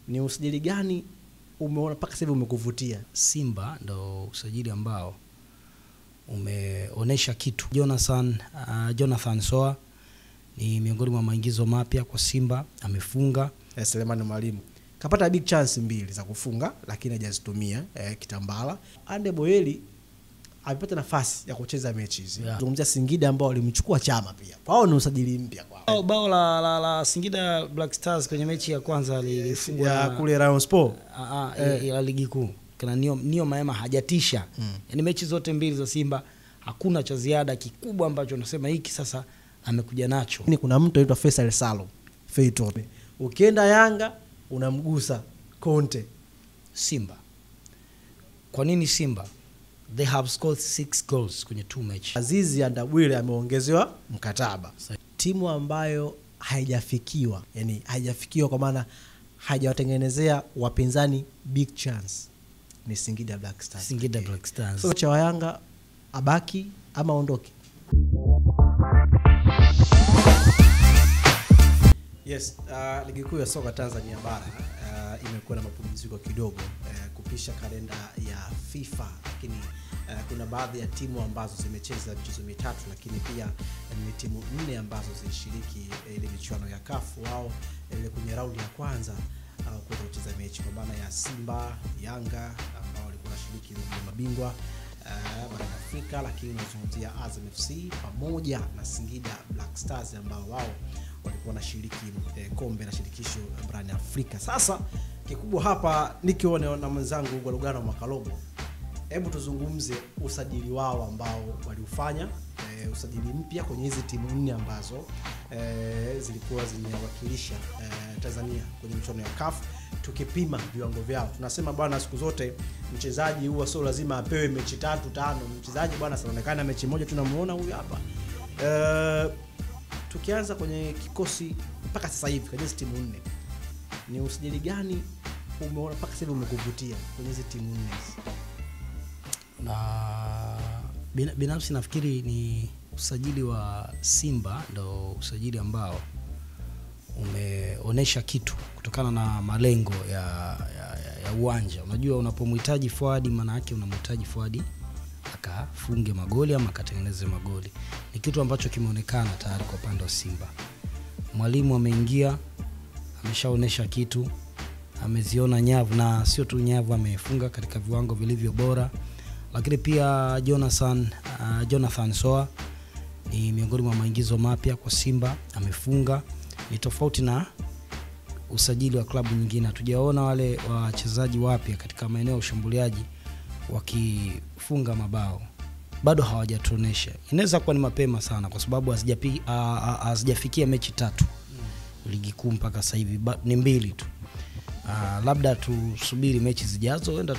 Ni usajili gani umeona mpaka sasa hivi umekuvutia? Simba ndo usajili ambao umeonesha kitu. Jonathan Soa ni miongoni mwa maingizo mapya kwa Simba, amefunga. Selemani Mwalimu kapata big chance mbili za kufunga lakini hajazitumia. Kitambala Ande Boeli amepata nafasi ya kucheza mechi hizi. Zungumzia Singida ambao walimchukua Chama pia. Wao ni usajili mpya kwao. Bao la Singida Black Stars kwenye mechi ya kwanza lilifungwa kule Rayon Sport. Ya ligi kuu. Kana Nio Maema hajatisha. Yaani mechi zote mbili za Simba hakuna cha ziada kikubwa ambacho unasema hiki sasa amekuja nacho. Ni kuna mtu anaitwa Faisal Salum Feitoto. Ukienda Yanga unamgusa Conte. Simba. Kwa nini Simba? They have scored 6 goals kwenye 2 match. Azizi Andabwile ameongezewa mkataba. Timu ambayo haijafikiwa, yani haijafikiwa kwa maana haijawatengenezea wapinzani big chance ni Singida Black Stars. Singida Black Stars. So cha Yanga abaki ama aondoke? Yes, ligi kuu ya soka Tanzania bara imekuwa na mapumziko kidogo kupisha kalenda ya FIFA, lakini kuna baadhi ya timu ambazo zimecheza michezo mitatu, lakini pia ni timu 4 ambazo zilishiriki ile michuano ya CAF wao ile kwenye raundi ya kwanza kuweza kucheza mechi, kwa maana ya Simba, Yanga ambao walikuwa wanashiriki ligi ya mabingwa barani Afrika, lakini unazungumzia Azam FC pamoja na Singida Black Stars ambao wao walikuwa wanashiriki kombe la shirikisho barani Afrika. Sasa kikubwa hapa nikiona na mwenzangu Gwalugano Mwakalobo, hebu tuzungumze usajili wao ambao waliufanya, usajili mpya kwenye hizi timu 4 ambazo zilikuwa zimewakilisha Tanzania kwenye michuano ya CAF. Tukipima viwango vyao, tunasema bwana, siku zote mchezaji huwa sio lazima apewe mechi 3 5. Mchezaji bwana anaonekana mechi moja tunamuona huyu hapa. Tukianza kwenye kikosi mpaka sasa hivi kwenye timu 4, ni usajili gani umeona mpaka sasa hivi umekuvutia kwenye hizi timu 4 hizi? Na binafsi nafikiri ni usajili wa Simba ndo usajili ambao umeonesha kitu kutokana na malengo ya uwanja. Unajua unapomhitaji forward, maana yake unamhitaji forward akafunge magoli ama akatengeneze magoli. Ni kitu ambacho kimeonekana tayari kwa upande wa Simba. Mwalimu ameingia, ameshaonesha kitu, ameziona nyavu, na sio tu nyavu, amefunga katika viwango vilivyo bora. Lakini pia Jonathan Soa ni miongoni mwa maingizo mapya kwa Simba, amefunga. Ni tofauti na usajili wa klabu nyingine. Hatujaona wale wachezaji wapya katika maeneo ya ushambuliaji wakifunga mabao, bado hawajatuonesha. Inaweza kuwa ni mapema sana kwa sababu hazijafikia mechi 3 ligi kuu mpaka sasa hivi, ni 2 tu. Labda tusubiri mechi zijazo enda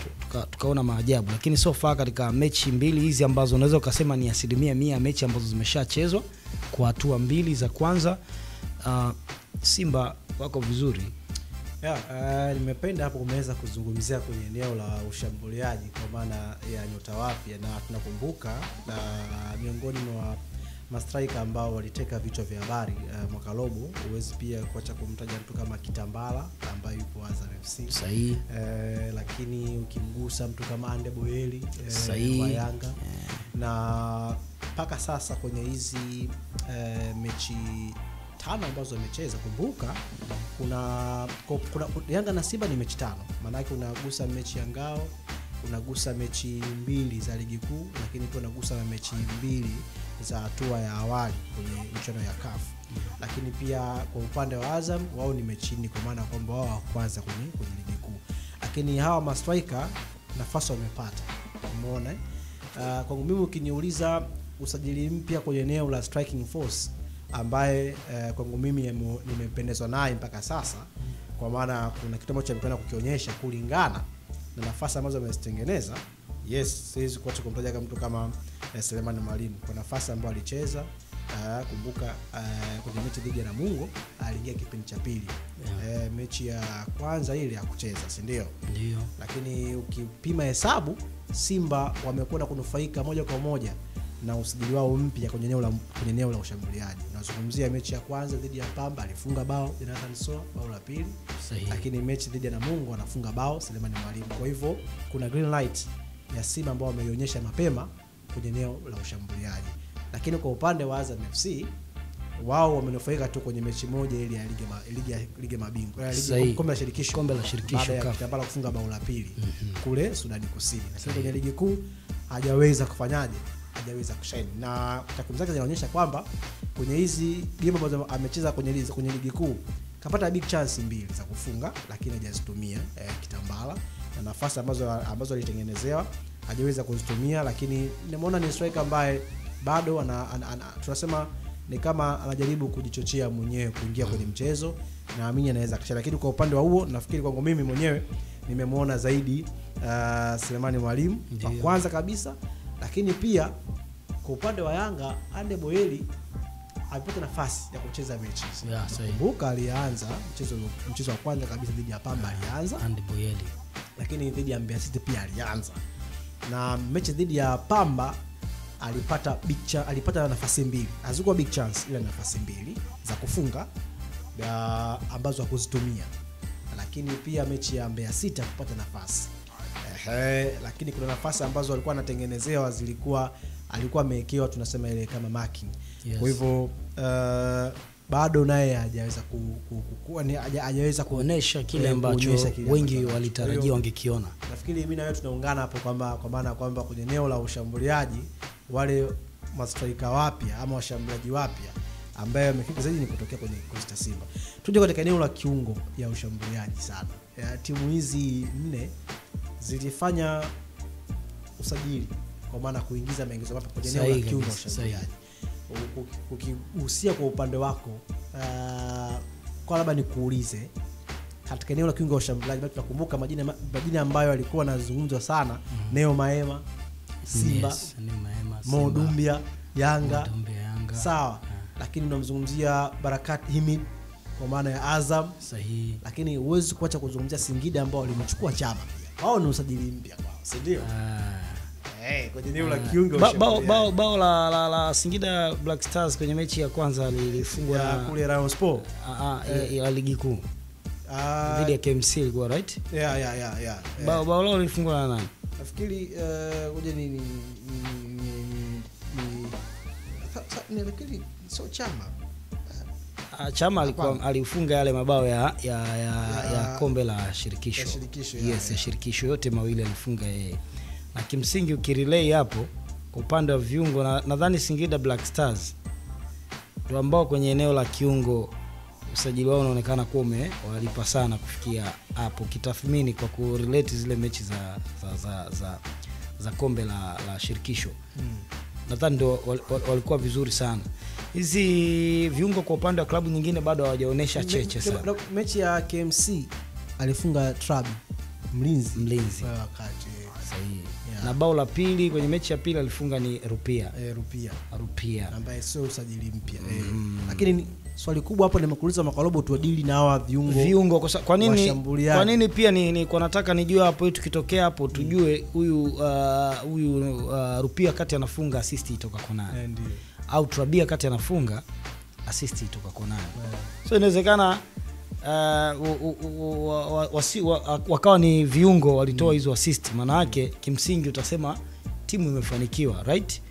tukaona maajabu, lakini so far katika mechi 2 hizi ambazo unaweza ukasema ni 100% mechi ambazo zimeshachezwa kwa hatua 2 za kwanza, Simba wako vizuri. Nimependa hapo umeweza kuzungumzia kwenye eneo la ushambuliaji kwa maana ya nyota wapya, na tunakumbuka na miongoni mwa mastriker ambao waliteka vichwa vya habari Mwakalobo, huwezi pia kuacha kumtaja mtu kama Kitambala ambaye yupo Azam FC. Sahihi. Lakini ukimgusa mtu kama Ande Boeli wa Yanga. Na mpaka sasa kwenye hizi mechi 5 ambazo wamecheza, kumbuka kuna Yanga na Simba ni mechi 5. Maana yake unagusa mechi ya Ngao, unagusa mechi 2 za ligi kuu, lakini pia unagusa na mechi 2 za hatua ya awali kwenye michuano ya CAF. Lakini pia kwa upande wa Azam wao ni mechi 4, kwa maana kwamba wao wa kwanza kwenye ligi kuu. Lakini hawa ma striker nafasi wamepata. Umeona? Kwangu mimi ukiniuliza usajili mpya kwenye eneo la striking force ambaye kwangu mimi nimependezwa naye mpaka sasa, kwa maana kuna kitu ambacho amekwenda kukionyesha kulingana na nafasi ambazo amezitengeneza. Yes, siwezi kuacha kumtaja kama mtu kama Selemani Mwalimu kwa nafasi ambayo alicheza. Kumbuka kwenye mechi dhidi ya Namungo aliingia kipindi cha pili. Mechi ya kwanza ile hakucheza, si ndio? Ndio. Lakini ukipima hesabu Simba wamekwenda kunufaika moja kwa moja na usajili wao mpya kwenye eneo la ushambuliaji. Unazungumzia mechi ya kwanza dhidi ya Pamba alifunga bao Jonathan Soa, bao la pili. Lakini mechi dhidi ya Namungo anafunga bao Selemani Mwalimu. Kwa hivyo kuna green light ya Simba ambao wameionyesha mapema kwenye eneo la ushambuliaji. Lakini kwa upande wa Azam FC wao wamenufaika tu kwenye mechi moja ile ya ligi mabingwa, ligi kombe la shirikisho, baada ya Kitambala kufunga bao la pili kule Sudani Kusini. Lakini kwenye ligi kuu hajaweza kufanyaje? Hajaweza kushine. Na takwimu zake zinaonyesha kwamba kwenye hizi game ambazo amecheza kwenye ligi kuu kapata big chance mbili za kufunga, lakini hajazitumia Kitambala, na nafasi ambazo alitengenezewa hajaweza kuzitumia. Lakini nimeona ni striker ambaye bado tunasema ni kama anajaribu kujichochea mwenyewe kuingia kwenye mchezo, naamini anaweza kisha. Lakini kwa upande wa huo nafikiri kwangu mimi mwenyewe nimemuona zaidi Selemani Mwalimu kwa kwanza kabisa. Lakini pia kwa upande wa Yanga, Ande Boyeli alipata nafasi ya kucheza mechi. Kumbuka alianza mchezo wa kwanza kabisa dhidi ya Pamba alianza Ande Boyeli, lakini dhidi ya Mbeya City pia alianza. Na mechi dhidi ya Pamba alipata alipata nafasi mbili. Hazikuwa big chance, ila nafasi mbili za kufunga ambazo hakuzitumia. Lakini pia mechi ya Mbeya City kupata nafasi. Lakini kuna nafasi ambazo alikuwa anatengenezewa zilikuwa alikuwa amewekewa tunasema ile kama marking. Yes. Kwa hivyo bado naye hajaweza hajaweza kuonesha kile ambacho wengi walitarajia wangekiona. Nafikiri mimi na wewe tunaungana hapo kwamba kwa maana kwamba kwenye eneo la ushambuliaji wale mastriker wapya ama washambuliaji wapya ambaye wamefika zaidi ni kutokea kwenye kikosi cha Simba. Tuje katika eneo la kiungo ya ushambuliaji sana. Timu hizi nne zilifanya usajili kwa maana kuingiza maingizo mapya kwenye eneo la kiungo ushambuliaji. Ukihusia kwa upande wako, kwa labda nikuulize katika eneo la kiungo ushambuliaji, bado tunakumbuka majina ambayo alikuwa anazungumzwa sana, Neo Maema Simba, yes, Neo Maema Simba, Mo Dumbia Yanga, sawa. Lakini tunamzungumzia Barakat Himid kwa maana ya Azam, sahihi. Lakini huwezi kuacha kuzungumzia Singida ambao walimchukua Chama pia. Wao ni usajili mpya kwao, si ndio? Kwenye eneo la kiungo bao la Singida Black Stars kwenye mechi ya kwanza lilifungwa kule Rayon Sport. Ya ligi kuu. Dhidi ya KMC ilikuwa, right? Yeah. Bao lao lilifungwa na nani? Nafikiri ngoja ni nafikiri sio Chama. Chama alikuwa alifunga yale mabao ya kombe la shirikisho. Yes, ya shirikisho yote mawili alifunga yeye. Na kimsingi ukirelay hapo kwa upande wa viungo, nadhani Singida Black Stars ndio ambao kwenye eneo la kiungo usajili wao unaonekana kuwa umewalipa sana kufikia hapo, kitathmini kwa kurelate zile mechi za kombe la shirikisho. Nadhani ndio walikuwa vizuri sana. Hizi viungo kwa upande wa klabu nyingine bado hawajaonesha cheche sana. Mechi ya KMC alifunga Trabi mlinzi wakati sahihi. Na bao la pili kwenye mechi ya pili alifunga ni Rupia. Rupia ambaye sio usajili mpya. Lakini swali kubwa hapo nimekuuliza Makalobo, tuadili na hawa viungo kwa nini kwa nini pia ni kwa nataka nijue hapo, tukitokea hapo tujue huyu Rupia kati anafunga assist itoka kwa nani? Ndio. Au Trabia kati anafunga assist itoka kwa nani? So inawezekana wakawa ni viungo walitoa hizo assist, maana yake kimsingi utasema timu imefanikiwa, right?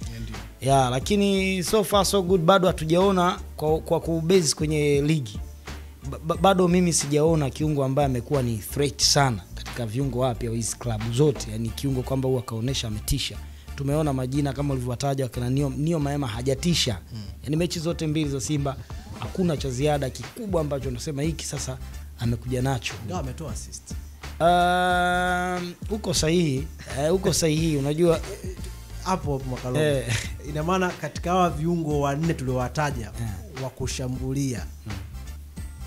Yeah, lakini so far so good, bado hatujaona kwa kubase kwenye ligi. Bado mimi sijaona kiungo ambaye amekuwa ni threat sana katika viungo wapya hizi klabu zote, yani kiungo kwamba huwa kaonesha ametisha. Tumeona majina kama ulivyowataja wakina Neo Maema hajatisha. Yani mechi zote mbili za Simba hakuna cha ziada kikubwa ambacho unasema hiki sasa amekuja nacho. Ndio ametoa assist. Uko sahihi, uko sahihi, unajua hapo Makalobo. Ina maana katika hawa viungo wanne tuliowataja wa kushambulia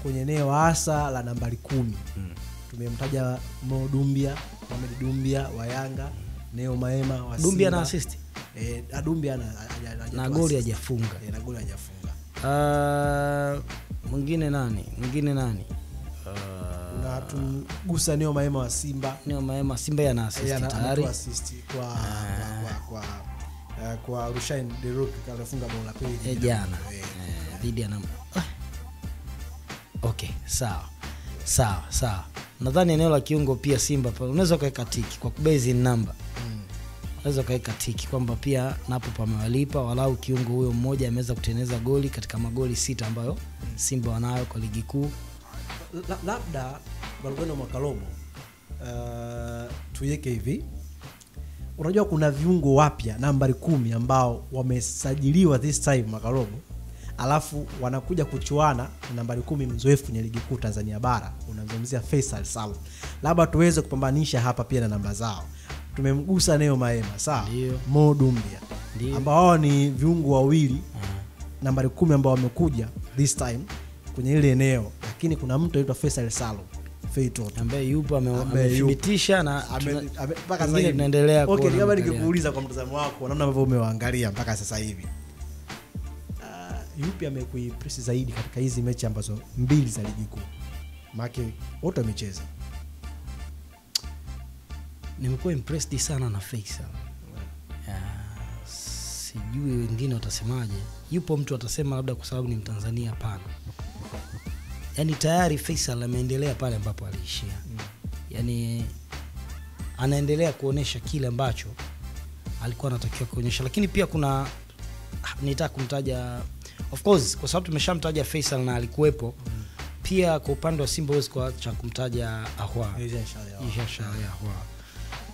kwenye eneo hasa la nambari 10. Tumemtaja Mo Dumbia, Mohamed Dumbia wa Yanga, Neo Maema wa Simba. Dumbia na assist. Dumbia na goli hajafunga. Na goli hajafunga. Mwingine nani? Na tumgusa Neo Maema wa Simba. Neo Maema Simba yana assist tayari. Ana assist kwa Kwa Rushain Deruk alifunga bao la pili jana dhidi ya Okay, sawa. Sawa. Nadhani eneo la kiungo pia Simba pale unaweza ukaweka tiki kwa kubase number. Unaweza ukaweka tiki kwamba pia napo pamewalipa walau kiungo huyo mmoja ameweza kutengeneza goli katika magoli 6 ambayo Simba wanayo kwa ligi kuu. Labda Balogano Mwakalobo, tuiweke hivi. Unajua kuna viungo wapya nambari 10 ambao wamesajiliwa this time Mwakalobo, alafu wanakuja kuchuana na nambari 10 mzoefu kwenye ligi kuu Tanzania bara, unamzungumzia Faisal Salum. Labda tuweze kupambanisha hapa pia na namba zao. Tumemgusa Neo Maema, sawa? Mo Dumbia, ambao hao ni viungo wawili nambari 10 ambao wamekuja this time kwenye ile eneo, lakini kuna mtu anaitwa Faisal Salum Feitoto ambaye yupo amethibitisha na mpaka sasa hivi tunaendelea kuona. Okay, kama nikikuuliza kwa mtazamo wako namna ambavyo umewaangalia mpaka sasa hivi, yupi amekuimpress zaidi katika hizi mechi ambazo mbili za ligi kuu? Maana wote wamecheza. Nimekuwa impressed sana na Faisal. Sijui wengine watasemaje. Yupo mtu atasema labda kwa sababu ni Mtanzania, hapana. Yaani tayari Faisal ameendelea pale ambapo aliishia. Yaani anaendelea kuonesha kile ambacho alikuwa anatakiwa kuonyesha. Lakini pia kuna nitaka kumtaja, of course kwa sababu tumeshamtaja Faisal na alikuwepo. Pia kwa upande wa Simba huwezi kuacha kumtaja Ahwa. Ahwa.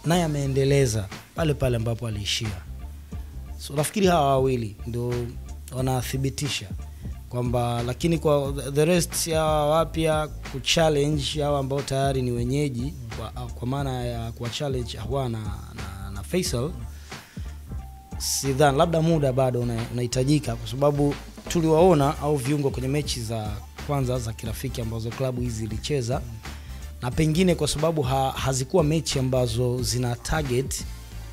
Naye ameendeleza pale pale ambapo aliishia. So nafikiri hawa wawili ndio wanathibitisha kwamba, lakini kwa the rest ya wapya ku challenge hawa ambao tayari ni wenyeji, kwa maana ya kwa challenge Ahwa na Faisal, sidhani, labda muda bado unahitajika kwa sababu tuliwaona au viungo kwenye mechi za kwanza za kirafiki ambazo klabu hizi zilicheza, na pengine kwa sababu hazikuwa mechi ambazo zina target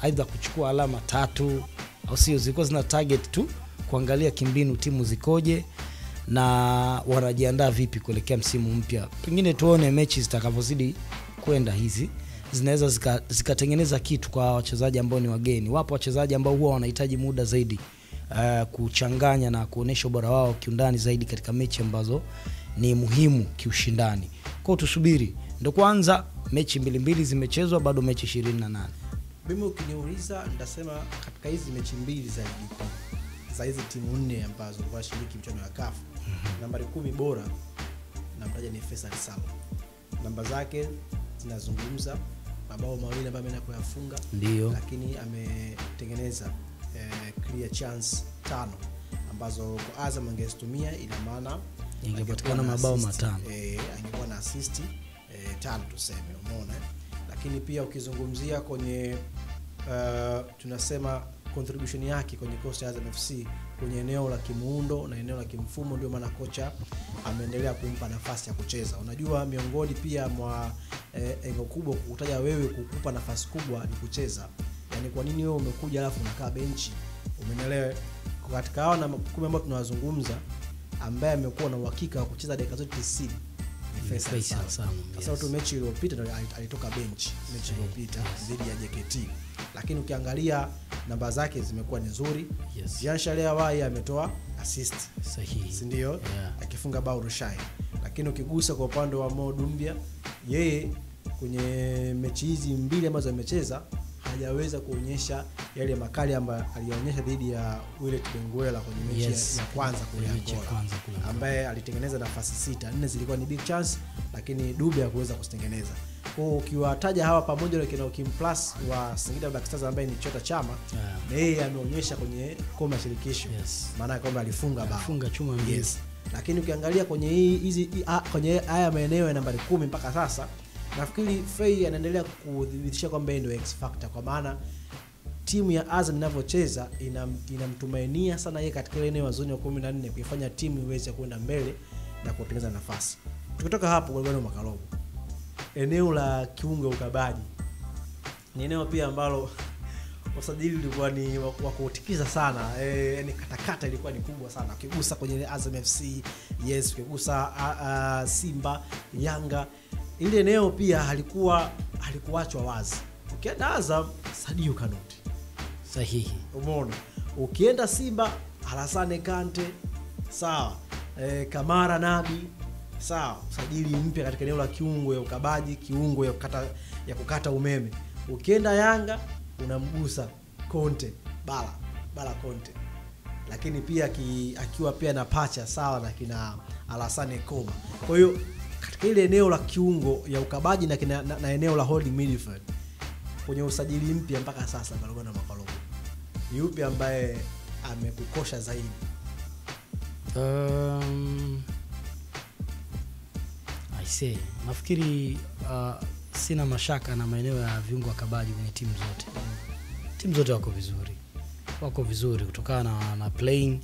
aidha kuchukua alama 3 au sio, zilikuwa zina target tu kuangalia kimbinu timu zikoje na wanajiandaa vipi kuelekea msimu mpya. Pengine tuone mechi zitakavyozidi kwenda hizi zinaweza zikatengeneza kitu kwa wachezaji ambao ni wageni. Wapo wachezaji ambao huwa wanahitaji muda zaidi kuchanganya na kuonesha ubora wao kiundani zaidi katika mechi ambazo ni muhimu kiushindani. Kwa tusubiri. Ndio kwanza mechi 2-2 zimechezwa, bado mechi 28. Mimi ukiniuliza nitasema katika hizi mechi mbili za ligi kuu za hizi timu 4 ambazo zilikuwa shiriki mchuano wa CAF, nambari 10 bora namtaja ni Faisal Salum. Namba zake zinazungumza, mabao mawili ambayo ameenda kuyafunga, lakini ametengeneza clear chance 5 ambazo kwa Azam angezitumia, ina maana ingepatikana mabao 5. Angekuwa na assist 5 tuseme, umeona. Lakini pia ukizungumzia kwenye tunasema contribution yake kwenye kocha Azam FC kwenye eneo la kimuundo na eneo la kimfumo, ndio maana kocha ameendelea kumpa nafasi ya kucheza. Unajua miongoni pia mwa engo kubwa kukutaja wewe kukupa nafasi kubwa ni kucheza. Yaani kwa nini wewe umekuja alafu unakaa benchi? Umeelewa? Katika hao na 10 ambao tunawazungumza, ambaye amekuwa na uhakika wa kucheza dakika zote 90 ni Faisal Salum. Sasa tu mechi iliyopita ndio alitoka benchi, mechi iliyopita dhidi ya JKT. Lakini ukiangalia namba zake zimekuwa ni nzuri. Jean Charles Awai ametoa assist sahihi, si ndio? Akifunga bao Rushai. Lakini ukigusa kwa upande wa Mo Dumbia, yeye kwenye mechi hizi mbili ambazo amecheza hajaweza kuonyesha yale makali ambayo alionyesha dhidi ya Willet Benguela kwenye mechi ya kwanza kule Angola, ambaye alitengeneza nafasi 6, 4 zilikuwa ni big chance, lakini Dube hakuweza kuzitengeneza. Kwa hiyo ukiwataja hawa pamoja na kina Kim Plus wa Singida Black Stars ambaye ni Chota Chama, na yeye ameonyesha kwenye kombe la shirikisho, maana kwamba alifunga bao, alifunga chuma mbili. Lakini ukiangalia kwenye hizi kwenye haya maeneo ya nambari 10 mpaka sasa, nafikiri Fei anaendelea kudhibitisha kwamba yeye ndio X factor, kwa maana timu ya Azam inavyocheza inamtumainia sana yeye katika ile eneo la zone ya 14 kuifanya timu iweze kwenda mbele na kutengeneza nafasi. Tukitoka hapo kwa Bwana Makalobo, eneo la kiungo ukabaji ni eneo pia ambalo usajili ulikuwa ni wa kutikisa sana, yani katakata ilikuwa ni kubwa sana. Ukigusa kwenye Azam FC, ukigusa Simba, Yanga, ile eneo pia halikuachwa wazi. Ukienda Azam, Sadio Kanuti. Sahihi. Umeona? Ukienda Simba Alassane Kante, sawa. Kamara Nabi, sawa, usajili mpya katika eneo la kiungo ya ukabaji, kiungo ya kukata umeme. Ukienda Yanga unamgusa Conte, Bala Conte. Lakini pia akiwa pia na pacha sawa na kina Alassane Koma. Kwa hiyo katika ile eneo la kiungo ya ukabaji na eneo la holding midfield kwenye usajili mpya mpaka sasa Balogana Makalogo, yupi ambaye amekukosha zaidi? I say, nafikiri sina mashaka na maeneo ya viungo wakabaji kwenye timu zote. Timu zote wako vizuri. Wako vizuri kutokana na playing,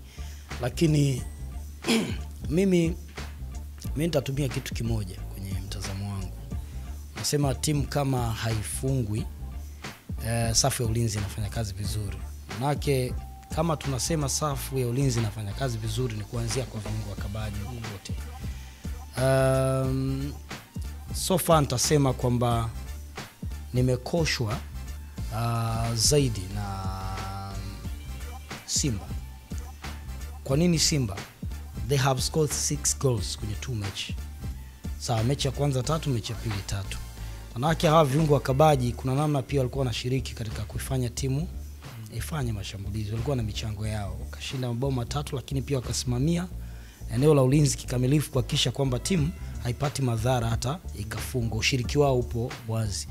lakini mimi nitatumia kitu kimoja kwenye mtazamo wangu. Nasema timu kama haifungwi, safu ya ulinzi inafanya kazi vizuri. Manake kama tunasema safu ya ulinzi inafanya kazi vizuri ni kuanzia kwa viungo wakabaji wote. So far nitasema kwamba nimekoshwa zaidi na Simba. Kwa nini Simba? They have scored 6 goals kwenye 2 match. Sawa, mechi ya kwanza 3, mechi ya pili 3. Manake hawa viungo wakabaji kuna namna pia walikuwa wanashiriki katika kuifanya timu ifanye mashambulizi. Walikuwa na michango yao. Wakashinda mabao 3, lakini pia wakasimamia eneo la ulinzi kikamilifu kuhakikisha kwamba timu haipati madhara hata ikafungwa. Ushiriki wao upo wazi.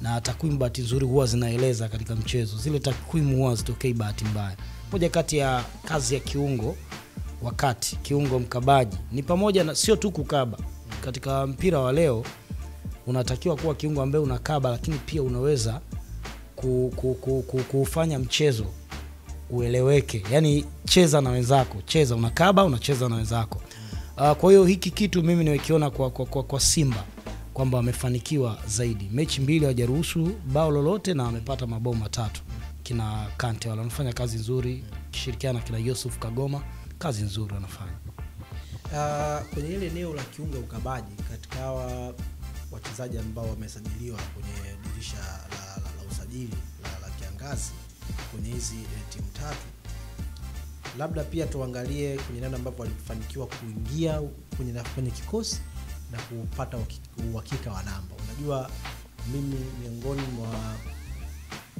Na takwimu bahati nzuri huwa zinaeleza katika mchezo. Zile takwimu huwa zitokei bahati mbaya. Moja kati ya kazi ya kiungo wakati, kiungo mkabaji ni pamoja na sio tu kukaba. Katika mpira wa leo unatakiwa kuwa kiungo ambaye unakaba, lakini pia unaweza kufanya mchezo ueleweke. Yaani cheza na wenzako, cheza unakaba, unacheza na wenzako. Kwa hiyo hiki kitu mimi nimekiona kwa Simba kwamba wamefanikiwa zaidi. Mechi 2 hawajaruhusu bao lolote na wamepata mabao 3. Kina Kante wale wanafanya kazi nzuri, kishirikiana kina Yusuf Kagoma, kazi nzuri wanafanya. Kwenye ile eneo la kiungo ukabaji katika hawa wachezaji ambao wamesajiliwa kwenye dirisha la usajili la kiangazi kwenye hizi timu 3, labda pia tuangalie kwenye namna ambapo walifanikiwa kuingia kwenye kikosi na kupata uhakika wa namba. Unajua mimi miongoni mwa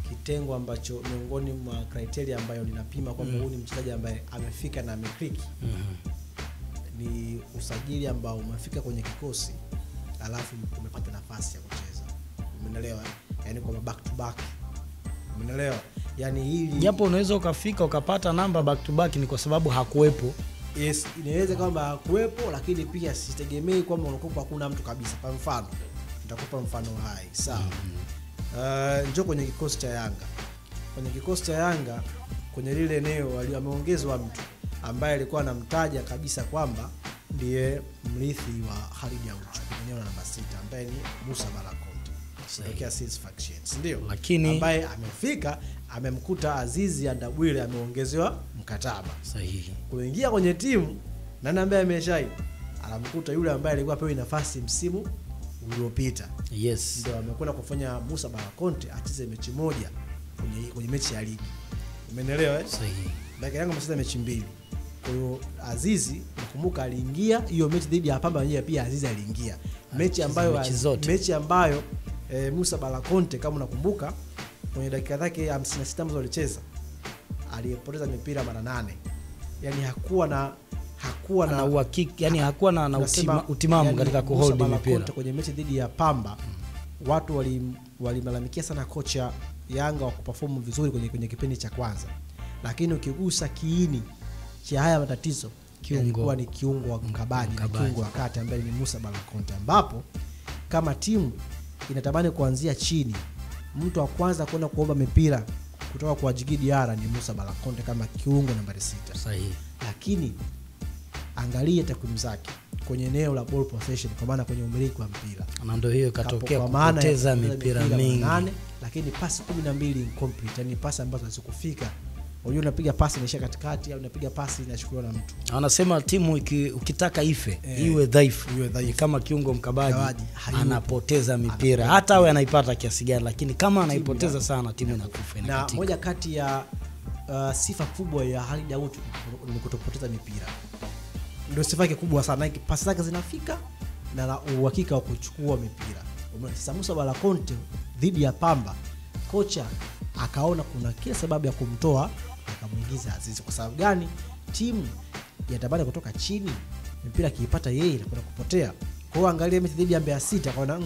kitengo ambacho, miongoni mwa criteria ambayo ninapima kwamba huyu ni mchezaji ambaye amefika na ameclick, ni usajili ambao umefika kwenye kikosi alafu umepata nafasi ya kucheza. Umeelewa? Yaani kwa back to back. Umeelewa? Yaani hili japo unaweza ukafika ukapata namba back to back ni kwa sababu hakuwepo. Yes, inaweza kwamba hakuwepo, lakini pia sitegemei kwamba unakuwa hakuna mtu kabisa. Kwa mfano, nitakupa mfano hai. Sawa. Njoo kwenye kikosi cha Yanga. Kwenye kikosi cha Yanga kwenye lile eneo ameongezwa mtu ambaye alikuwa anamtaja kabisa kwamba ndiye mrithi wa Khalid Aucho kwenye eneo la namba 6 ambaye ni Musa Balakonte. Kutokea Six Factions, ndio. Lakini ambaye amefika amemkuta Azizi Andabwile ameongezewa mkataba. Sahihi. Kuingia kwenye timu nani ambaye ameshai? Anamkuta yule ambaye alikuwa apewe nafasi msimu uliopita. Yes. Ndio amekwenda kufanya Musa Balakonte acheze mechi moja kwenye mechi ya ligi. Umeelewa eh? Sahihi. Baki yangu amecheza mechi 2. Kwa hiyo Azizi nakumbuka aliingia hiyo mechi dhidi ya Pamba yenyewe, pia Azizi aliingia. Mechi ambayo Musa Balakonte kama unakumbuka kwenye dakika zake 56 ambazo alicheza alipoteza mipira mara 8. Yaani hakuwa na uhakika, yani hakuwa na utimamu yani katika kuhold mipira. Kwenye mechi dhidi ya Pamba watu walilalamikia sana kocha Yanga wa kuperform vizuri kwenye kipindi cha kwanza. Lakini ukigusa kiini cha haya matatizo kilikuwa ni kiungo wa mkabaji na kiungo wa kati ambaye ni Musa Balakonte, ambapo kama timu inatamani kuanzia chini, mtu wa kwanza kwenda kuomba mipira kutoka kwa Djigui Diarra ni Musa Balakonte kama kiungo nambari 6. Sahihi. Lakini angalia takwimu zake kwenye eneo la ball possession, kwa maana kwenye umiliki wa mpira, na ndio hiyo ikatokea kupoteza mipira mingi 8, lakini pasi 12 incomplete, yani pasi ambazo hazikufika Unajua unapiga pasi inaishia katikati au unapiga pasi inachukuliwa na mtu. Anasema timu ukitaka ife iwe dhaifu. Ni kama kiungo mkabaji anapoteza mipira. Hata awe anaipata kiasi gani, lakini kama anaipoteza sana timu inakufa inakatika. Na moja kati ya sifa kubwa ya Khalid Aucho ni kutopoteza mipira. Ndio sifa yake kubwa sana. Pasi zake zinafika na uhakika wa kuchukua mipira. Sasa Musa Balakonte dhidi ya Pamba, kocha akaona kuna kila sababu ya kumtoa akamuingiza Azizi. Kwa sababu gani? Timu yatabana kutoka chini, mipira kiipata yeye inakwenda kupotea. Kwa hiyo angalia mechi dhidi ya Mbeya City akaona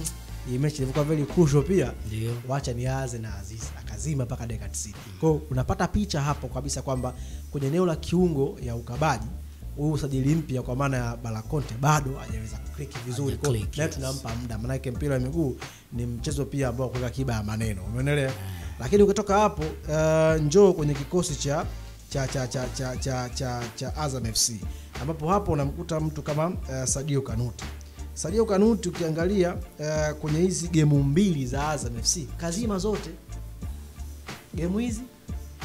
hii mechi ilikuwa very crucial pia. Ndio. Wacha nianze na Azizi, akazima mpaka dakika 90. Kwa hiyo unapata picha hapo kabisa kwamba kwenye eneo la kiungo ya ukabaji huyu usajili mpya kwa maana ya Balakonte bado hajaweza kuclick vizuri. Kwa hiyo leo tunampa muda, maana yake mpira wa miguu ni mchezo pia ambao kuweka kiba ya maneno. Umeelewa? Lakini ukitoka hapo njoo kwenye kikosi cha cha cha cha cha cha cha, cha Azam FC, ambapo hapo unamkuta mtu kama Sadio Kanuti. Sadio Kanuti ukiangalia kwenye hizi game mbili za Azam FC kazima zote game hizi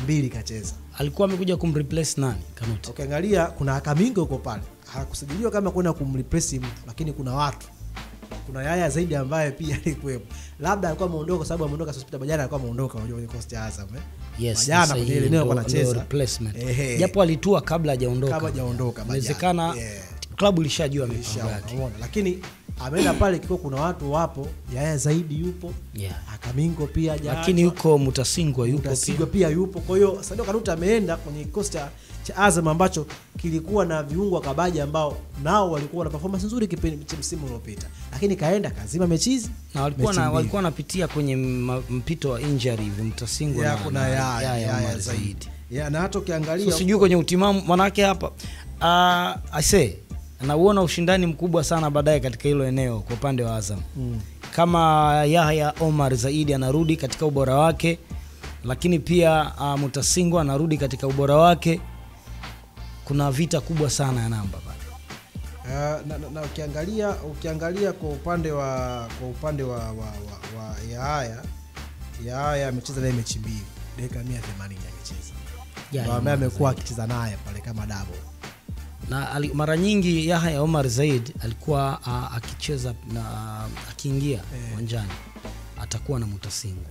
mbili kacheza. Alikuwa amekuja kumreplace nani Kanuti? Ukiangalia kuna Akamingo yuko pale. Hakusajiliwa kama kwenda kumreplace mtu, lakini kuna watu. Kuna Yaya Zaidi ambaye pia alikuwepo. Labda alikuwa ameondoka kwa sababu ameondoka Sospeter Bajana, alikuwa ameondoka unajua kwenye Coast ya Azam Yes, Bajana kwenye ile eneo alikuwa anacheza replacement. Japo alitua kabla hajaondoka. Kabla hajaondoka Bajana. Inawezekana klabu ilishajua mipango yake. Umeona? Lakini ameenda pale kiko kuna watu wapo, Yaya Zaidi yupo, Akamingo pia haja. Lakini yuko Mutasingwa yupo pia. Mutasingwa pia yupo. Kwa hiyo Sadio Kanuti ameenda kwenye kikosi cha Azam ambacho kilikuwa na viungo kabaji ambao nao walikuwa na performance nzuri kipindi cha msimu uliopita. Lakini kaenda kazima mechi hizi na walikuwa wanapitia kwenye mpito wa injury hivi Mutasingwa na kuna Yaya Zaidi. Na hata ukiangalia so, sijui kwenye utimamu manake hapa I say nauona ushindani mkubwa sana baadaye katika hilo eneo kwa upande wa Azam. Kama Yahya Omar Zaidi anarudi katika ubora wake, lakini pia Mutasingwa anarudi katika ubora wake, kuna vita kubwa sana ya namba pale. Na ukiangalia kwa upande wa Yahya, Yahya amecheza naye mechi mbili, dakika 180 amecheza. Ndio ambaye amekuwa akicheza naye pale kama double. Na mara nyingi Yahya Omar Zaid alikuwa akicheza na akiingia uwanjani atakuwa na Mutasingwa.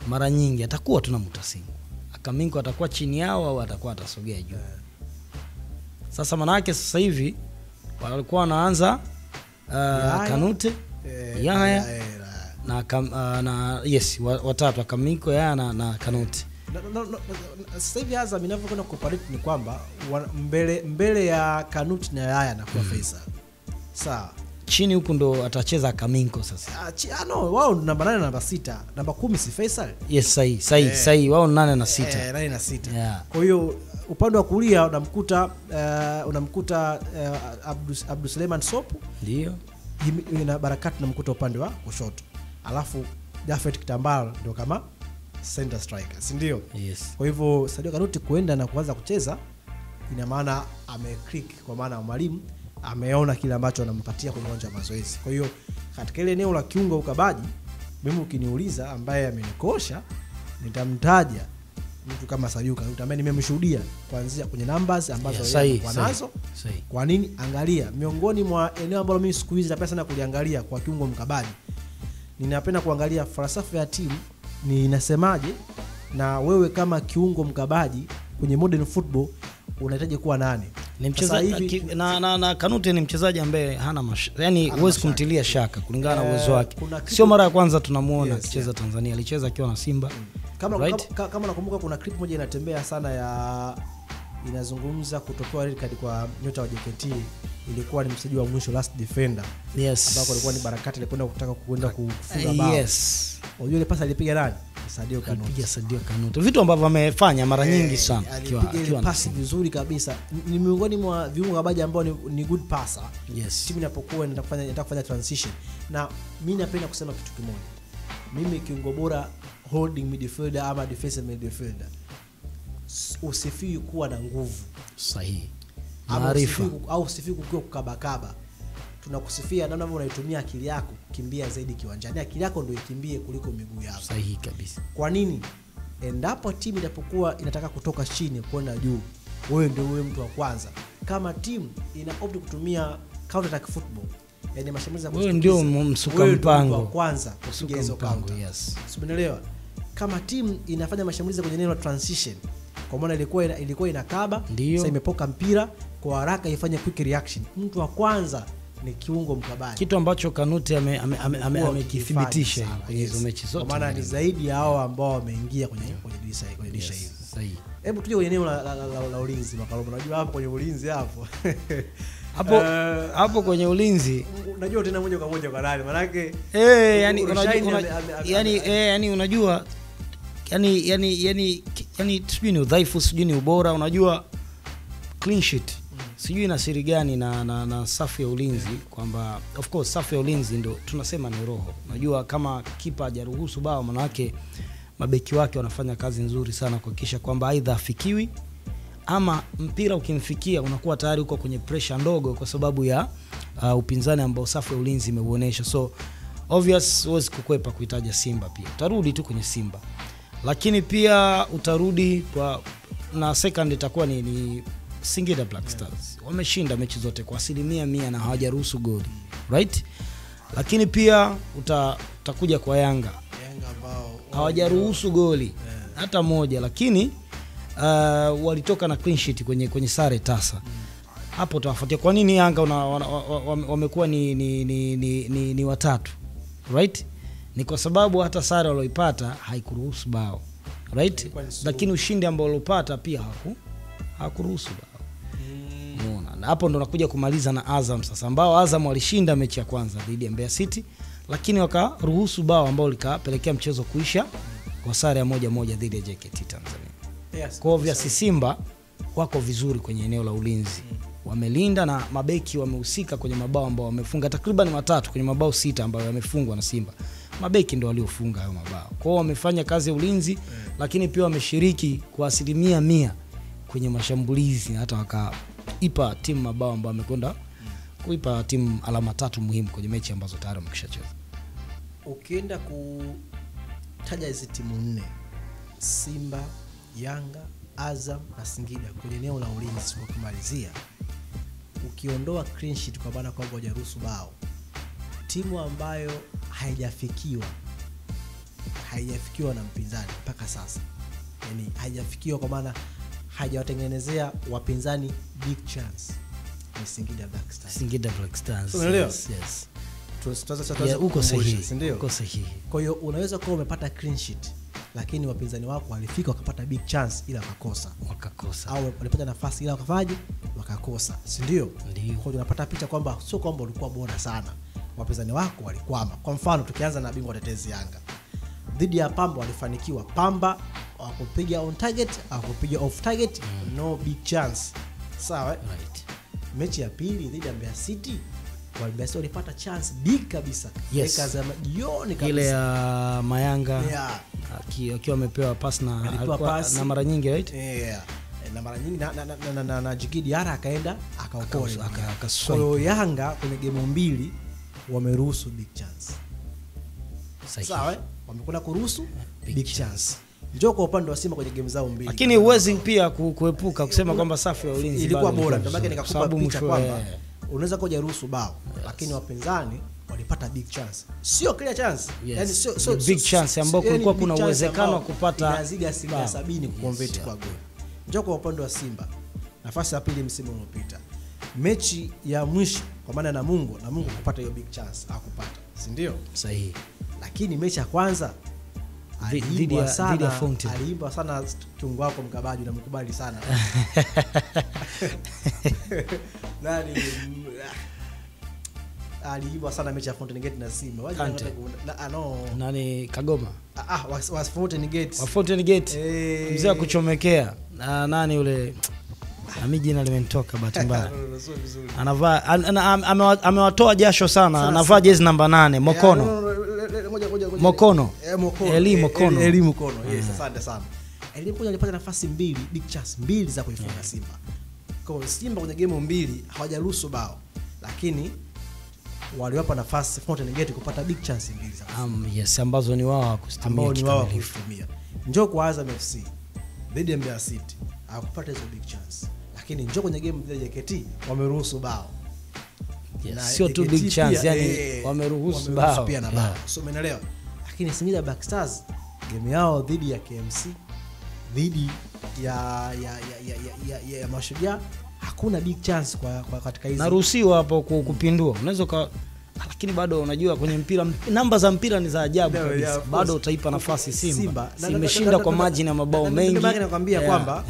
Mara nyingi atakuwa tu na Mutasingwa. Akamingo atakuwa chini yao au atakuwa atasogea juu. Sasa manake sasa hivi walikuwa wanaanza Kanute, Yahya na yes watatu Akamingo, Yahya na Kanute. Sasa hivi Azam inavyokwenda kuoperate ni kwamba mbele ya Kanuti na Yahya na kwa Faisal. Sawa. Chini huku ndo atacheza Kaminko sasa. No, wao namba 8 na namba 6, namba 10 si Faisal. Yes, sahi wao 8 na 6. 8 na 6. Yeah. Kwa hiyo upande wa kulia unamkuta Abdul Suleiman Sopu. Ndio. Na Barakat unamkuta upande wa kushoto. Alafu Jafet Kitambala ndio kama center striker, si ndio? Yes. Kwa hivyo Sadio Kanuti kuenda na kuanza kucheza ina maana ameclick, kwa maana mwalimu ameona kile ambacho anampatia kwenye uwanja wa mazoezi. Kwa hiyo katika ile eneo la kiungo ukabaji, mimi ukiniuliza ambaye amenikosha nitamtaja mtu kama Sadio Kanuti ambaye nimemshuhudia kuanzia kwenye numbers ambazo yeye alikuwa nazo. Kwa nini? Angalia miongoni mwa eneo ambalo mimi siku hizi napenda sana kuliangalia kwa kiungo mkabaji, ninapenda kuangalia falsafa ya timu ni inasemaje, na wewe kama kiungo mkabaji kwenye modern football unahitaji kuwa nani? Ni mchezaji na Kanute ni mchezaji ambaye hana yani huwezi kumtilia shaka kulingana na uwezo wake. Sio mara ya kwanza tunamuona akicheza Tanzania, alicheza akiwa na Simba. Kama right? Kama nakumbuka kuna clip moja inatembea sana ya inazungumza kutopewa red card kwa nyota wa JKT, ilikuwa ni mchezaji wa mwisho last defender. Yes. Ambako alikuwa ni Barakati alikwenda kutaka kuenda kufunga bao. Yes. Unajua ile pasi alipiga nani? Sadio Kanuti. Alipiga Sadio Kanuti. Vitu ambavyo amefanya mara nyingi sana akiwa pasi vizuri kabisa. Ni miongoni mwa viungo kabaji ambao ni good passer. Yes. Timu inapokuwa inataka kufanya transition. Na mimi napenda kusema kitu kimoja. Mimi kiungo bora holding midfielder ama defensive midfielder, usifii kuwa na nguvu. Sahihi. Maarifa. Au usifii kukiwa kukabakaba. Tunakusifia namna ambavyo unaitumia akili yako kukimbia zaidi kiwanjani. Akili yako ndio ikimbie kuliko miguu yako. Sahihi kabisa. Kwa nini? Endapo timu inapokuwa inataka kutoka chini kwenda juu, wewe ndio wewe mtu wa kwanza. Kama timu ina opt kutumia counter attack football, yani mashambulizi ya wewe ndio msuka mpango wa kwanza kupiga hizo counter. Yes. Umeelewa? Kama timu inafanya mashambulizi kwenye eneo la transition, kwa maana ilikuwa inakaba, sasa imepoka mpira kwa haraka ifanye quick reaction, mtu wa kwanza ni kiungo mkabaji, kitu ambacho Kanute amekithibitisha kwenye hizo mechi zote. Kwa maana ni zaidi ya hao ambao wameingia kwenye dirisha kwenye dirisha hili. Sahihi. Hebu tuje kwenye eneo la ulinzi Makalombo. Unajua hapo kwenye ulinzi hapo hapo kwenye ulinzi unajua tena moja kwa moja kwa nani? Maana yani yani unajua yani sijui ni udhaifu, sijui ni ubora, unajua clean sheet sijui na siri gani na safu ya ulinzi, kwamba of course safu ya ulinzi ndio tunasema ni roho. Unajua kama kipa hajaruhusu bao, maana yake mabeki wake wanafanya kazi nzuri sana kuhakikisha kwamba aidha afikiwi ama mpira ukimfikia unakuwa tayari uko kwenye pressure ndogo kwa sababu ya upinzani ambao safu ya ulinzi imeuonesha. So obvious huwezi kukwepa kuitaja Simba pia. Utarudi tu kwenye Simba. Lakini pia utarudi kwa na second itakuwa ni Singida Black Stars. Wameshinda mechi zote kwa 100% na hawajaruhusu goli. Right? Lakini pia utakuja kwa Yanga. Yanga ambao hawajaruhusu goli hata moja, lakini walitoka na clean sheet kwenye sare tasa. Hapo utawafuatia kwa nini Yanga wamekuwa ni watatu. Right? Ni kwa sababu hata sare walioipata haikuruhusu bao. Right? Lakini ushindi ambao walopata pia hakuruhusu bao. Umeona? Na hapo ndo nakuja kumaliza na Azam sasa, ambao Azam walishinda mechi ya kwanza dhidi ya Mbeya City, lakini wakaruhusu bao ambao likapelekea mchezo kuisha kwa sare ya 1-1 dhidi ya JKT Tanzania. Yes. Kwa hivyo Simba wako vizuri kwenye eneo la ulinzi. Wamelinda na mabeki wamehusika kwenye mabao ambao wamefunga takriban 3 kwenye mabao 6 ambayo yamefungwa na Simba. Mabeki ndio waliofunga hayo mabao. Kwa hiyo wamefanya kazi ya ulinzi, lakini pia wameshiriki kwa 100% kwenye mashambulizi, hata wakaipa timu mabao ambayo wamekwenda kuipa timu alama 3 muhimu kwenye mechi ambazo tayari wamekishacheza. Ukienda kutaja hizi timu 4, Simba, Yanga, Azam na Singida kwenye eneo la ulinzi kwa kumalizia, ukiondoa clean sheet kwa maana kwamba hawajaruhusu bao, timu ambayo haijafikiwa na mpinzani mpaka sasa, yani haijafikiwa kwa maana hajawatengenezea wapinzani big chance, ni Singida Black Stars. Singida Black Stars. Yes, yes. Tuanze uko sahihi. Uko sahihi. Kwa hiyo unaweza kuwa umepata clean sheet, lakini wapinzani wako walifika wakapata big chance ila wakakosa. Au walipata nafasi ila wakafaje? Wakakosa. Si ndio? Kwa hiyo tunapata picha kwamba sio kwamba ulikuwa bora sana, wapinzani wako walikwama. Kwa mfano tukianza na bingwa tetezi Yanga dhidi ya Pamba, walifanikiwa. Pamba hawakupiga on target, hawakupiga off target, no big chance. Sawa? Right. Mechi ya pili dhidi ya Mbeya City, Mbeya City walipata chance big kabisa. Yes. Dakika za jioni kabisa. Ile ya Mayanga akiwa amepewa pass na mara nyingi, right? Yeah. Na mara nyingi na Djigui Diarra akaenda akaokoa. Akaswipe. Kwa hiyo Yanga kwenye game 2 wameruhusu big chance. Sawa? Wamekwenda kuruhusu big chance. Njoo kwa upande wa Simba kwenye game zao 2. Lakini huwezi pia kuepuka kusema kwamba safu ya ulinzi ilikuwa bora. Ndio maana nikakupa picha kwamba unaweza kujaruhusu bao, lakini wapinzani walipata big chance. Sio clear chance. Yes. Yani sio big chance ambao kulikuwa kuna uwezekano wa kupata inazidi 70% kuconvert kwa goli. Njoo kwa upande wa Simba, nafasi ya pili msimu uliopita. Mechi ya mwisho kwa maana na Mungu kupata hiyo big chance hakupata, si ndio? Sahihi. Lakini mechi ya kwanza aliimba sana kiungo wako mkabaji, na mkubali sana. Nani aliimba sana mechi ya Fountain Gate na Simba. Nani Kagoma? Wa Fountain Gate. Wa Fountain Gate. Mzee wa kuchomekea. Na nani yule? Mimi jina limenitoka bahati mbaya. Anavaa amewatoa jasho sana. Anavaa jezi namba 8 Mokono. Mokono. Eli Mokono. Eli Mokono. Yes, asante sana. Eli Mokono alipata nafasi 2, big chance 2 za kuifunga Simba. Kwa hiyo Simba kwenye game 2 hawajaruhusu bao, lakini waliwapa nafasi Fountain Gate kupata big chance 2 za. Yes, ambazo ni wao hawakuzitumia. Njoo kwa Azam FC dhidi ya Mbeya City hakupata hizo big chance, lakini njoo kwenye game dhidi ya JKT wameruhusu bao. Yes, sio tu big chance, yani wameruhusu bao pia na bao. So umeelewa? Lakini Singida Black Stars game yao dhidi ya KMC, dhidi ya Mashujaa hakuna big chance kwa katika hizi. Naruhusiwa hapo kupindua. Unaweza lakini bado unajua kwenye mpira namba za mpira ni za ajabu kabisa. Bado utaipa nafasi Simba. Imeshinda kwa margin ya mabao mengi. Ndio maana nakwambia kwamba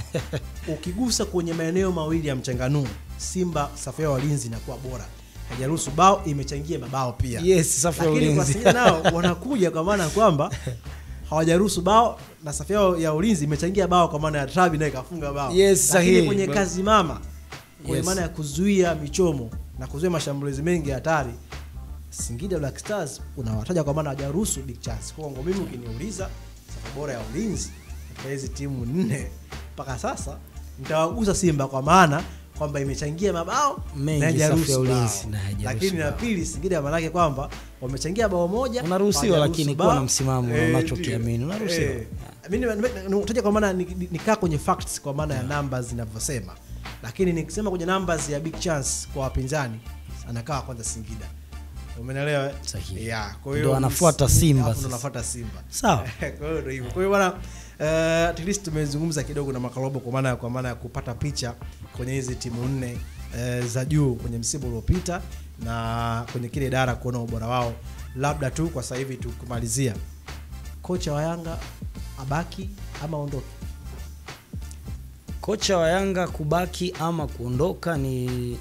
ukigusa kwenye maeneo mawili ya mchanganuo, Simba safu ya walinzi inakuwa bora. Hajaruhusu bao, imechangia mabao pia. Yes, safu ya ulinzi. Lakini kwa Singida nao wanakuja kwa maana kwamba hawajaruhusu bao na safu yao ya ulinzi imechangia bao kwa maana ya Trabi naye kafunga bao. Yes, sahihi. Lakini kwenye kazi mama, kwa maana ya kuzuia michomo na kuzuia mashambulizi mengi hatari, Singida Black Stars unawataja kwa maana hawajaruhusu big chance. Kwa hiyo mimi ukiniuliza safu bora ya ulinzi katika hizi timu 4 mpaka sasa nitawagusa Simba kwa maana kwamba imechangia mabao mengi safu ya ulinzi na hajaruhusu. Lakini na pili Singida maana yake kwamba wamechangia bao moja. Unaruhusiwa lakini kuwa na msimamo unachokiamini. Unaruhusiwa. Mimi nitaja kwa maana nikaa kwenye facts kwa maana ya numbers zinavyosema. Lakini nikisema kwenye numbers ya big chance kwa wapinzani anakaa kwanza Singida. Umeelewa? Yeah, kwa hiyo ndio anafuata Simba sasa. Ndio anafuata Simba. Sawa. Kwa hiyo ndio hivyo. Kwa hiyo bwana at least tumezungumza kidogo na Makalobo kwa maana ya kupata picha kwenye hizi timu 4 za juu kwenye msimu uliopita na kwenye kile idara kuona ubora wao. Labda tu kwa sasa hivi tukumalizia, kocha wa Yanga abaki ama aondoke? Kocha wa Yanga kubaki ama kuondoka ni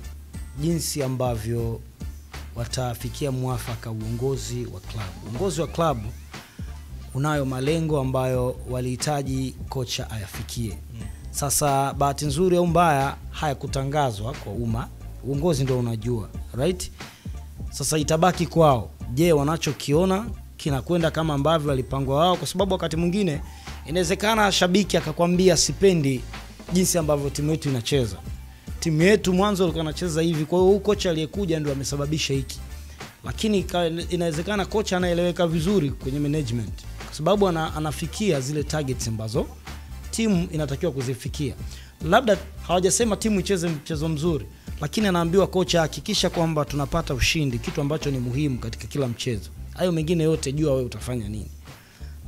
jinsi ambavyo watafikia mwafaka uongozi wa klabu. Uongozi wa klabu unayo malengo ambayo walihitaji kocha ayafikie. Sasa bahati nzuri au mbaya hayakutangazwa kwa umma. Uongozi ndio unajua, right? Sasa itabaki kwao. Je, wanachokiona kinakwenda kama ambavyo walipangwa wao? Kwa sababu wakati mwingine inawezekana shabiki akakwambia sipendi jinsi ambavyo timu yetu inacheza. Timu yetu mwanzo ilikuwa inacheza hivi, kwa hiyo huyu kocha aliyekuja ndio amesababisha hiki. Lakini inawezekana kocha anaeleweka vizuri kwenye management kwa sababu anafikia zile targets ambazo timu inatakiwa kuzifikia. Labda hawajasema timu icheze mchezo mzuri, lakini anaambiwa kocha hakikisha kwamba tunapata ushindi, kitu ambacho ni muhimu katika kila mchezo. Hayo mengine yote jua wewe utafanya nini.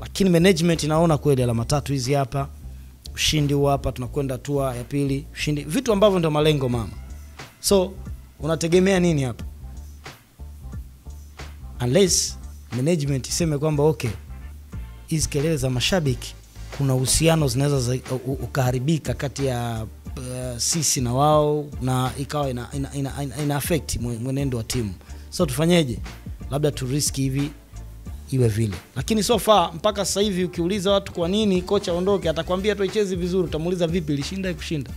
Lakini management inaona kweli alama 3 hizi hapa, ushindi huu hapa, tunakwenda hatua ya pili, ushindi, vitu ambavyo ndio malengo mama. So unategemea nini hapa? Unless management iseme kwamba okay, hizi kelele za mashabiki kuna uhusiano zinaweza ukaharibika kati ya sisi na wao na ikawa ina affect mwenendo wa timu. So tufanyeje? Labda tu risk hivi iwe vile. Lakini so far mpaka sasa hivi ukiuliza watu kwa nini kocha aondoke, atakwambia tu icheze vizuri. Utamuuliza vipi, ilishinda ikushinda?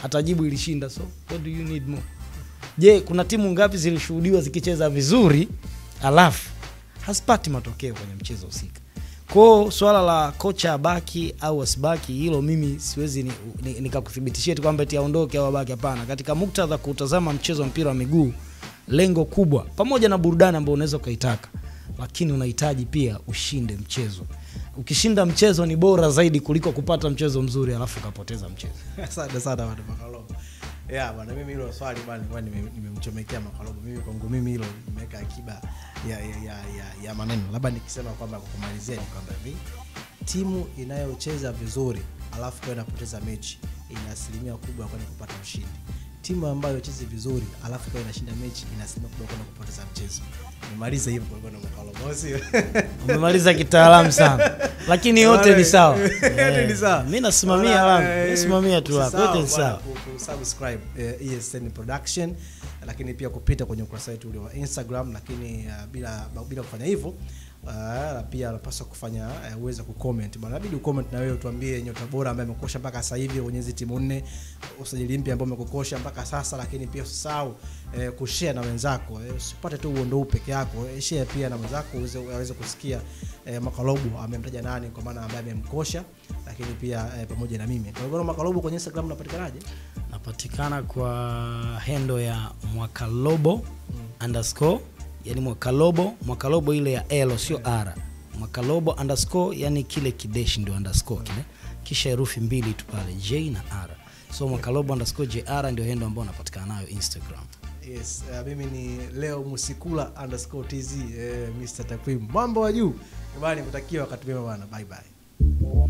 Atajibu ilishinda. So what do you need more? Je, kuna timu ngapi zilishuhudiwa zikicheza vizuri alafu hasipati matokeo kwenye mchezo husika? Kwa swala la kocha abaki au asibaki, hilo mimi siwezi nikakuthibitishia tu kwamba eti aondoke au abaki, hapana. Katika muktadha kutazama mchezo wa mpira wa miguu, lengo kubwa pamoja na burudani ambayo unaweza ukaitaka, lakini unahitaji pia ushinde mchezo. Ukishinda mchezo ni bora zaidi kuliko kupata mchezo mzuri alafu ukapoteza mchezo. Asante sana bwana Makalobo. Yeah bwana, mimi hilo swali bwana nilikuwa nimemchomekea Makalobo. Mimi kwangu mimi hilo nimeweka akiba ya maneno. Labda nikisema kwamba kwa kumalizia ni kwamba hivi, timu inayocheza vizuri alafu kwa inapoteza mechi ina asilimia kubwa kwenda kupata ushindi. Timu ambayo haichezi vizuri alafu kwa inashinda mechi ina asilimia kubwa kwenda kupoteza mchezo. Nimemaliza hivyo kwa kwenda Makalobo, sio? Umemaliza kitaalamu sana. Lakini yote ni sawa. Yote ni sawa. Mimi nasimamia langu. Nasimamia tu hapo. Yote ni sawa. Kusubscribe ESN Production, lakini pia kupita kwenye ukurasa wetu ule wa Instagram, lakini bila kufanya hivyo pia unapaswa kufanya uweze kucomment bwana. Inabidi ucomment na wewe utuambie nyota bora ambaye amekosha mpaka sasa hivi kwenye hizi timu 4, usajili mpya ambao umekukosha mpaka sasa. Lakini pia usisahau kushare na wenzako, usipate tu uondo peke yako, share pia na wenzako uweze kusikia Makalobo amemtaja nani kwa maana ambaye amemkosha, lakini pia pamoja na mimi. Kwa hiyo Makalobo kwenye Instagram unapatikanaje? Napatikana kwa handle ya Mwakalobo underscore, yani Mwakalobo, Mwakalobo ile ya L sio R. Mwakalobo underscore, yani kile kideshi ndio underscore kile, kisha herufi mbili tu pale J na R. So Mwakalobo underscore JR ndio handle ambayo napatikana nayo Instagram. Yes, mimi ni Leo Musikula underscore TZ, Mr. Takwimu. Mambo wa juu. Bwana, nikutakia wakati mwema bwana. Bye bye.